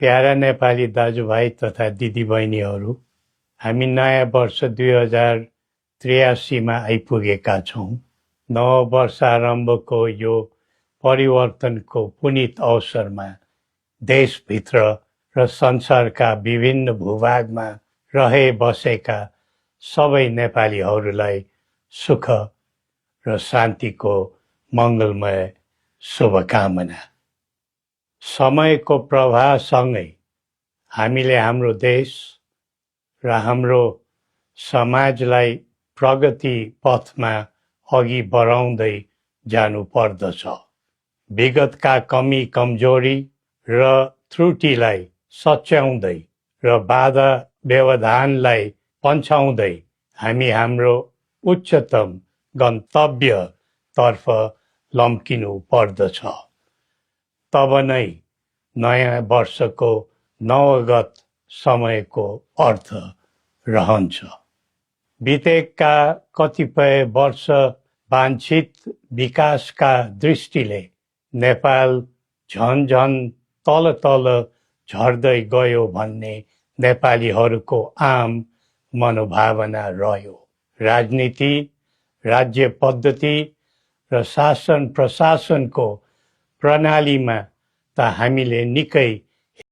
Para Nepali दाजुभाइ तथा दिदीबहिनीहरू, हामी नयाँ वर्ष 2083 आइपुगेका छौँ। नव वर्ष आरम्भको यो परिवर्तनको पुनित अवसरमा देशभित्र र संसारका विभिन्न भूभागमा रहे बसेका सबै नेपालीहरूलाई सुख र शान्तिको मङ्गलमय शुभकामना। समयको प्रवाहसँगै हामीले हाम्रो देश र हाम्रो समाजलाई प्रगति पथमा अघि बढाउँदै जानु पर्दछ। विगतका कमी कमजोरी र त्रुटिलाई सच्याउँदै र बाधा व्यवधानलाई पन्छाउँदै हामी हाम्रो उच्चतम गन्तव्यतर्फ लम्किनु पर्दछ। तब नै नयाँ वर्षको नवगत समयको अर्थ रहन्छ। बितेका कतिपय वर्ष वाञ्छित विकासका दृष्टिले नेपाल झन तल झर्दै गयो भन्ने नेपालीहरूको आम मनोभावना रह्यो। राजनीति, राज्य पद्धति र शासन प्रशासनको प्रणालीमा त हामीले निकै